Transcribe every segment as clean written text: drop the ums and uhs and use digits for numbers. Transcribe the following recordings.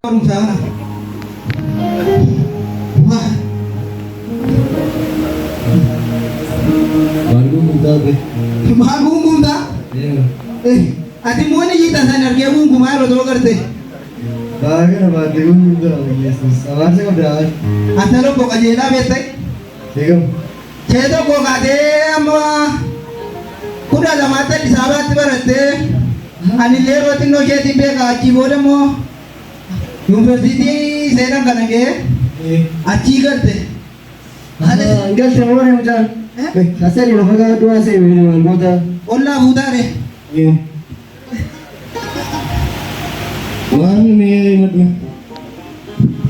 Barumsaa kana. Waa. Maal guungumtaa be? Maal guungumtaa? Ati immoo ni jiita san argee guungumaa yeroo ta'u garte. Baaga namaatti guungumtaa Yesuus. Abaarsa qabda haati. Ati lobbo qajeelaa beekte. Eegamu. Kee tokko kaatee amma 12tti Addis Ababaatti barattee anillee yeroo xinnoo isheetiin beeka achii booda immoo yuunivarsiitii seenan kana ga'ee achii galte. Hin galte moo ree mucaan? Hasani lafa gaadhu haasa'e maal goota? Ollaa fuutaare. Waan mee himadhu.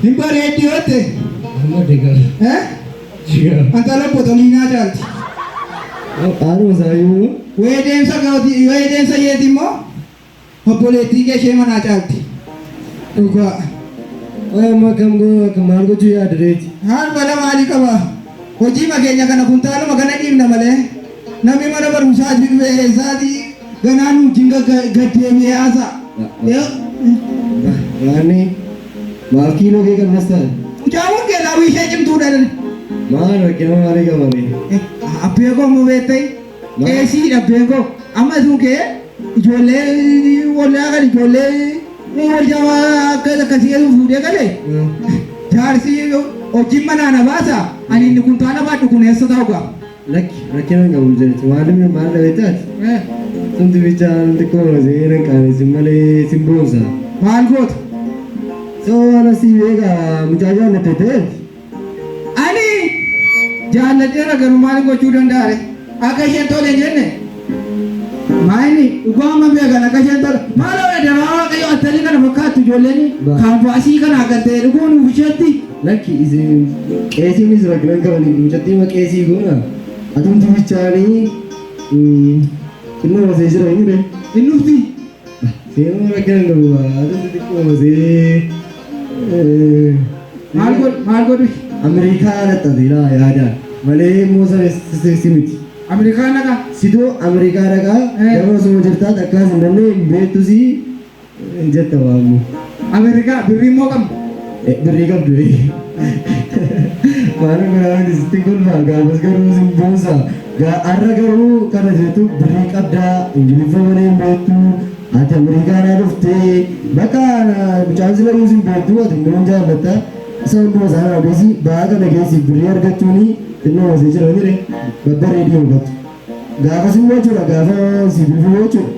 Hin bareeddi yoo ta'e. Amma degaa. Eh? Jigaa. Intala obbo Toliinaa caalti. Haadhuma isaayyuu. Wayii deemsa kooti wayii deemsa yeeti immoo obboleettii kee ishee manaa caalti. Dhugaa. Wayi amma akkam goo akka maal gochuu yaadda reeti? Haal mala maalii qaba? Hojii makeenya kana kuntaaluma kana dhiibna malee namni mana barumsaa dhufe eessaatii ganaa nu wajjin gad deebi'ee haasa'a. Waanni maaf kiiloo kee qabnas taate? Mucaan wangeelaawii ishee cimtuudha. Maal rakkina maalii qabame? Abbee koo immoo beektee qeesiidha abbeen koo. Amma sun kee ijoollee ollaa kan ijoollee waldaa akkas akkasii fuudhee galee jaarsi hojiin manaa na baasa ani inni kuntaala baadhu kun eessa ta'u gaa. Lakki rakkina hin qabu jedheti. Maal maal dhabeetti ati? Sumti bichaan xiqqoo seenan qaanessin malee sin boonsa. Maal goota? Soo waan asii beeka mucaa jaallatte ta'eeti. Ani jaalladheera garuu maal gochuu danda'are? Akka isheen tole hin jenne. Maayini dhugaa amma beekan akka isheen tole. Maaloo daraa waaqayyo attalii kana fakkaattu ijoolleen kaampaasii kana akka ta'e dhuguu nuuf isheetti. Lakki isin qeesiinis rakkina hin qabani mucattii qeesii goona. Atumti bichaanii xinnoo masee jira inni ree. Hin dhufti. Seenuu rakkina hin qabu atumti xiqqoo masee. Maal godhu maal godhu? Ameerikaa dhaqxateera yaadaan malee immoo sana si miti. Ameerikaa naqa. Sidoo Ameerikaa dhaqaa yeroo osoo jirtaa takkaas hin dandeenye hin beektusi jetta waamu. Ameerikaa birrii immoo qabna. Birrii qabdu. Maal godhaa sitti kolfaa gaafas garuu sin boonsa. Har'a garuu kana jettu birrii qabdaa Ingiliffa malee hin beektu. Ati Ameerikaadhaa dhuftee bakka mucaan sila iyyuu sin beektu ati immoo hin jaallatta. Isa hunduma isaa raabesi ba'aa kana keessi birrii argachuuni xinnoo masee jira jedhe babbareedii hubatu. Gaafas immoo jechuudha gaafa si bilbilu jechuudha.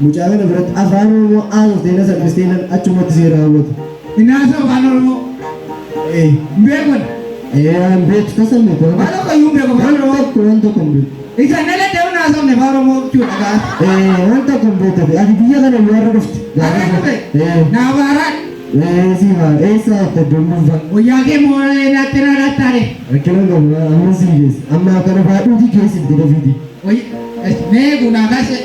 Mucaa kana biratti afaan Oromoo haasoftee na salphistee nan achumatti si raawwatu. Inaasa afaan Oromoo. Ee. Hin beekon. Ee hin beektu tasa hin beektu. Maal akka iyyuu hin beeku afaan Oromoo. Waan tokko waan tokko hin beektu. Isa nala deemu haasofne afaan Oromoo jechuudha gaafa. Ee waan tokko hin beektu. Ati biyya kana yoo har'a dhufte. Har'a dhufe. Ee. Naa baaraan. Ee si haa eessa itti iddoon dhuunfaa. Wayyaa kee moo naatti raarattaare. Rakkina hin qabu amma si geessa. Amma kana baadhuutii keessi itti dafiiti. Mee kunaa kaase.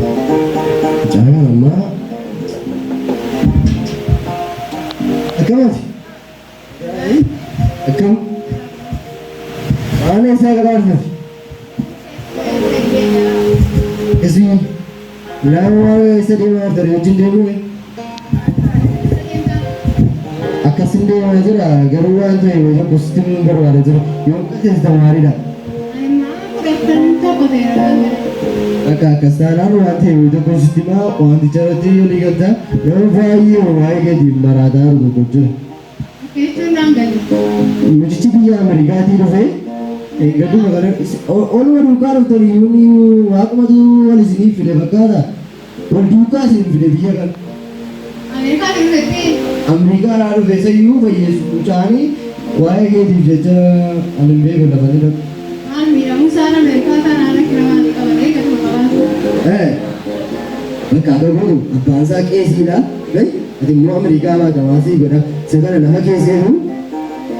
Mucaan ammaa akkamati? Akkam? Waan eessaa qabaatati? Isin lama eessa deemaa jirtan wajjin deemuu? Akkasin deemaa jira garuu waan ta'e tokko sitti himuun barbaada jira. Yoo qajeelta maaliidha? Akka akkas taanaan waan ta'e tokko sitti himaa wanticha irratti walii galta nama baay'ee waa'ee gadi maraataa jiru tokko jira. Mucichi biyya Ameerikaatii dhufe gadduma kana oluma duukaa dhuftanii inni waaqumatu wal isiniif fide fakkaata. Wal duukaa isin fide biyya kana. Ameerikaadhaa dhufe isayyuu fayyeessu mucaanii waa'ee keetiif jecha ani hin beeku lafa inni dhaqu. Bakka akka gootu abbaan isaa qeesiidha. Ati immoo Ameerikaa baata waan sii godha. Isa kana lafa keesseetu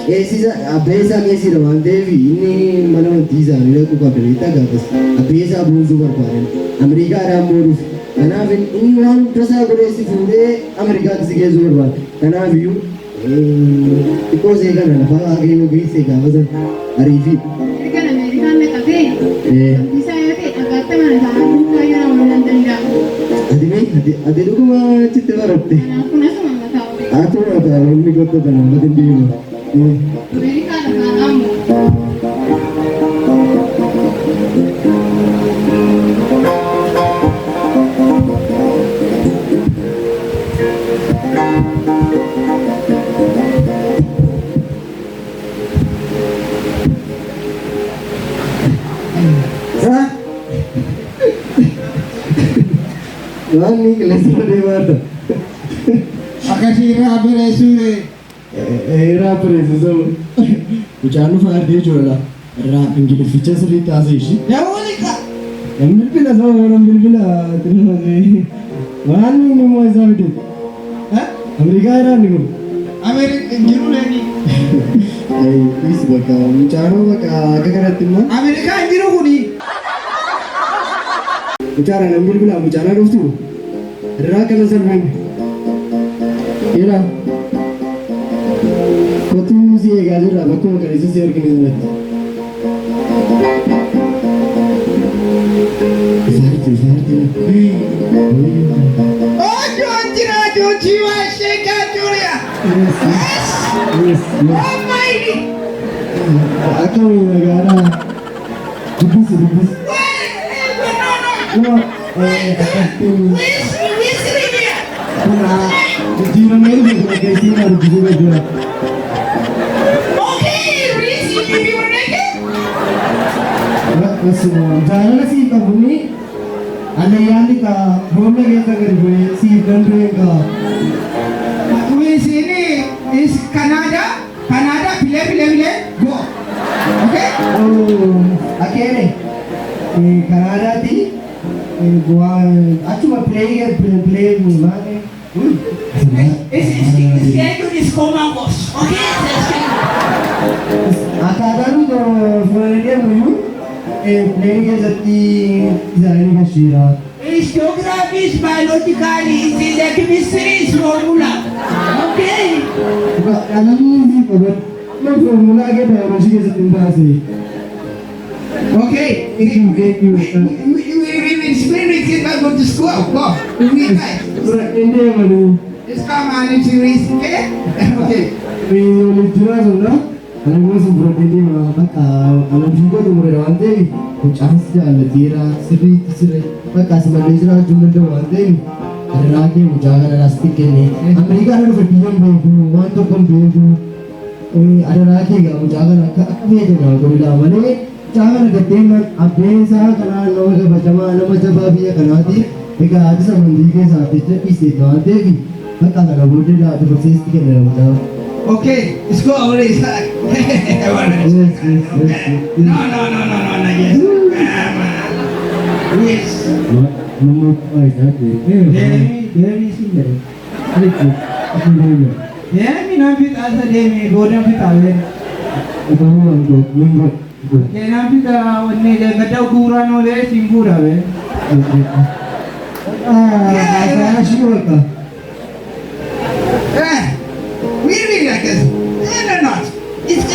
qeesii abbee isaa qeesiidha waan ta'eef inni mana amantii isaanii dhaquu qabda beektaa gaafas. Abbee isaa boonsuu barbaadan. Ameerikaadhaa immoo dhufe. Kanaaf inni waan hunda isaa godhee si fuudhee Ameerikaatti si geessuu barbaada. Kanaaf iyyuu xiqqoo see kana lafa haagee geessee gaafa sana ariifii. Isaa yoo ta'e dhagaatti mana taa'aa duukaa yoo nama nan danda'a. Ati mee ati dhuguma achitti baratte. Kanaaf kun asuma mataa olii. Ati mataa inni gotta kana mati deema. Ameerikaa lafaan ammoo. Sa? Waan ni qilleensa irra deemaa jirta. Akkasii irraa bareessuu. Irraa bareessu saba. Mucaan dhufa argee jechuudha. Irraa Ingilifficha sirriitti haasa'e ishii. Daawwalika. Nan bilbila saba, nan bilbila. Waan inni immoo isaa fide. Ameerikaa irraa inni kun. Ameerikaa hin jiru leeni. Is bakka mucaanoo bakka akka kanatti immoo. Ameerikaa hin jiru kuni. Mucaadha nan bilbila, mucaanaa dhuftu. Irraa kana salpheen. Dhiira. Kottuu, si eegaa jirra bakkuma kan isa si argine sanatti. Isaarti isaarti. Ojo jira joji wa sheka julia. Yes, Yes. yes, yes. Almighty. Akkami, magaalaa? Dubbisi, dubbisi. No, no. No, akkasitti Wisri here. kun jijjiiramee dhufe kun akkasitti na dubbisuu jechuudha. Okay, Risi, you ready? Jaalala siif qabuni allayyaan ka boolla keessa gadi bu'ee siif danda'e ka. Wisini is Canada. Canada, play, play, play. Go. Okay? Akeene Kanaadaatti achuma play play maali. It's schedule is Commonwealth. Okay? It's schedule. Akkaataa nuti fuudhanii deemnu iyyuu plane keessatti isaanii gasheera. It's geography, is biological, it's in the chemistry, is formula. Okay? Dhalamni siif qaban nama foormulaa kee baayoloojii keessatti hin baase. Okay. Thank you, thank you. We will spirit it go to school. Go. We guys. Fudhadheen deemanii. It's come and it's risk. Okay? Okay. Waliif jiraatudha. Ani immoo isin fudhadheen deema, bakka ana fiigoo xumureera waan ta'eef, mucaanis jaallateera sirriitti sirrii bakka asi malee jiraachuu hin danda'u waan ta'eef, irraa kee mucaa kana laastii kenne. Ameerikaan dhufe, biyya hin beeku, waan tokko hin beeku. Adaraa kee egaa mucaa kana akka feete naa godhudha malee, mucaa kana gattee abbeen isaa kanaa nama kabajamaa, nama jabaa biyya kanaati. Egaa atis amantii keessaaf jecha dhiisteetta waan ta'eef, bakka kana booddee dabarseesitti kennera mucaa. Okay, let's go already. Yes. No, no, no, no, no, no, yes. Yes. Deemi, deemi sin jedhe. Deemi, nan fixaasa, deemi, booda fixaa. Keenan fixa, wanni gadda guuraan oolee sin guura bee. Haasaa bakka. Eh, really like this. No, no, not. It's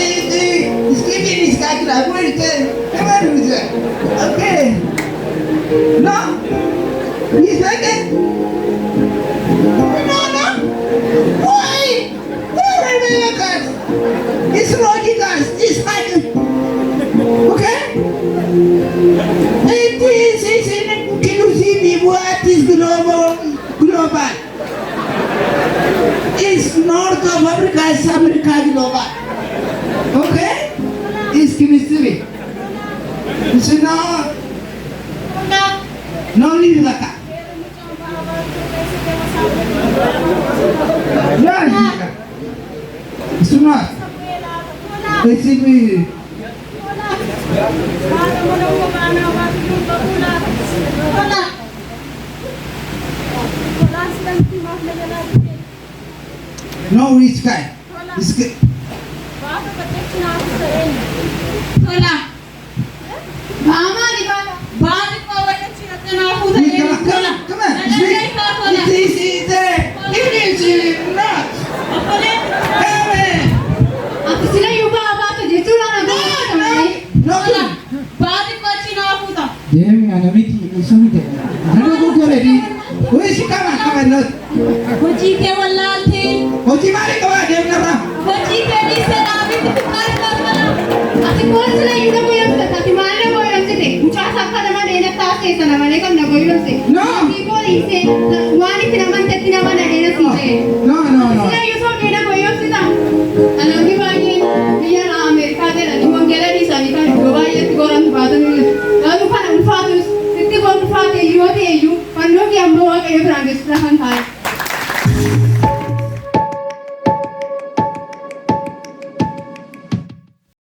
giving is calculate. Where is it? Where is it? Okay. No. He's like it. No, no. Why? Why are they like that? It's logical. It's like, okay? It is it's inclusive. What is global? Global. It's north of Africa, it's America global. Okay? It's chemistry. It's not, no need like that. No, it's not. It's me. No rich guy. It's good. Tola. Baamaani baani koo Come on, come on, come on. It is it is not. Come on. Ati sila yuba abaatu jechuudha na. No, no. Hojii kee wallaaltee. Hojii maalii qabaa deemnarraa? Hojii kee dhiisee dhaabitti xiqqaas mana. Ati koon sila iyyuu na goyoomsite, ati maal na goyoomsite? Mucaa akka nama dheena taasise sana malee kan na goyoomse. No. Hojii koo dhiisee waan itti namantetti nama na dheena sii ta'e. No, no, no. Sila iyyuu sobdee na goyoomsita. Dhaloonni baay'een biyya Ameerikaa jedhanii wangeela dhiisanii kan iddoo baay'eetti goran baatanii jiru. Garuu kana ulfaatus itti koo ulfaate yoo ta'e iyyuu fannoo kee ammoo Waaqayyo biraan geessuudha kan taa'e.